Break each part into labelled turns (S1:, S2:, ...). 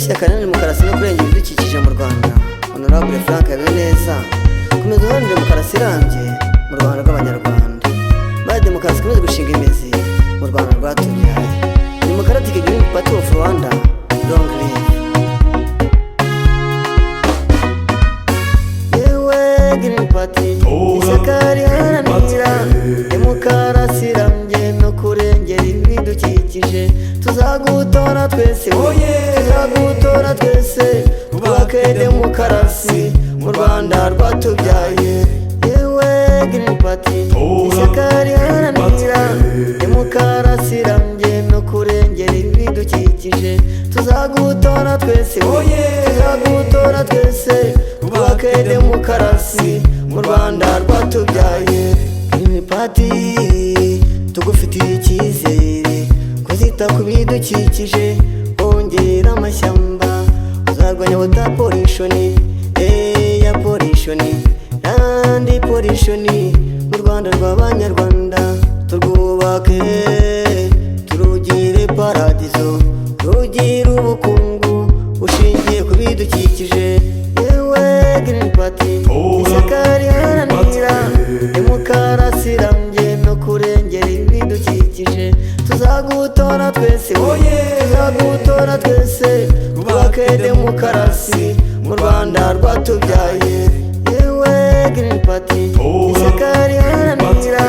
S1: w'ishyaka Iharanira Demokarasi no kurengera ibidukikije mu Rwanda, Honorable Frank Habineza, komeza uharanire demokarasi irambye mu Rwanda rw'Abanyarwanda, maze demokarasi ikomeze gushinga imizi mu Rwanda rwatubyaye. Democratic Green Party of Rwanda, long live! Yewe Green Party, ishyaka riharanira demokarasi irambye no kurengera ibidukikije, tuzagutora twese, tuzagutora twese, twubake demokarasi mu Rwanda rwatubyaye. Yewe Green Party, ishyaka riharanira demokarasi irambye no kurengera ibidukikije, tuzagutora twese, tuzagutora twese, twubake demokarasi mu Rwanda rwatubyaye. Green Party, tugufitiye icyizere, kuzita ku bidukikije, wongera amashyamba, uzarwanya water pollution, air pollution, land pollution mu Rwanda rw'Abanyarwanda. Turwubake, turugire paradizo, rugire ubukungu bushingiye ku bidukikije. Yewe Green Party, ishyaka riharanira demokarasi irambye no kurengera ibidukikije, tuzagutora twese, tuzagutora twese, twubake demokarasi mu Rwanda rwatubyaye. Yewe Green Party, ishyaka riharanira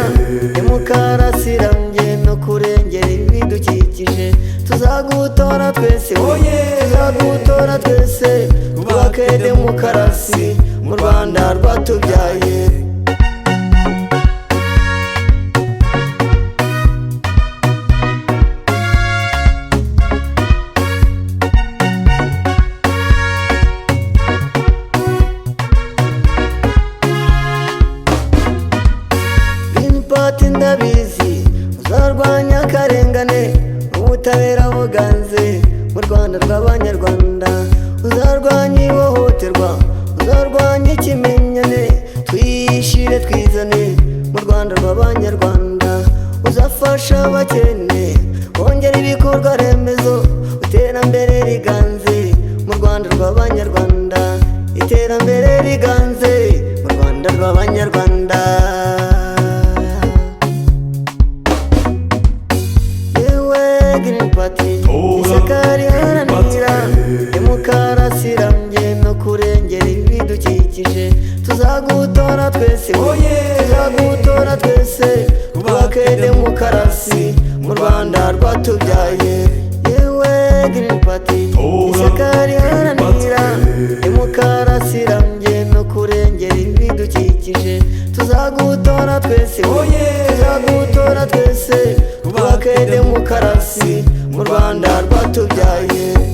S1: demokarasi irambye no kurengera ibidukikije, tuzagutora twese, tuzagutora twese, twubake demokarasi mu Rwanda rwatubyaye. Green Party, ndabizi uzarwanya akarengane, ubutabera buganze mu Rwanda rw'Abanyarwanda, uzarwanya ihohoterwa, uzarwanya ikimenyane, twishire twizane mu Rwanda rw'Abanyarwanda, uzafasha abakene, wongera ibikorwa remezo, iterambere riganze mu Rwanda rw'Abanyarwanda, iterambere riganze mu Rwanda rw'Abanyarwanda. Yewe Green Party, ishyaka riharanira demokarasi irambye no kurengera ibidukikije, tuzagutora twese, tuzagutora twese, twubake demokarasi mu Rwanda rwatubyaye. Yewe Green Party, ishyaka riharanira demokarasi irambye no kurengera ibidukikije, tuzagutora twese, tuzagutora twese, twubake demokarasi mu Rwanda rwatubyaye.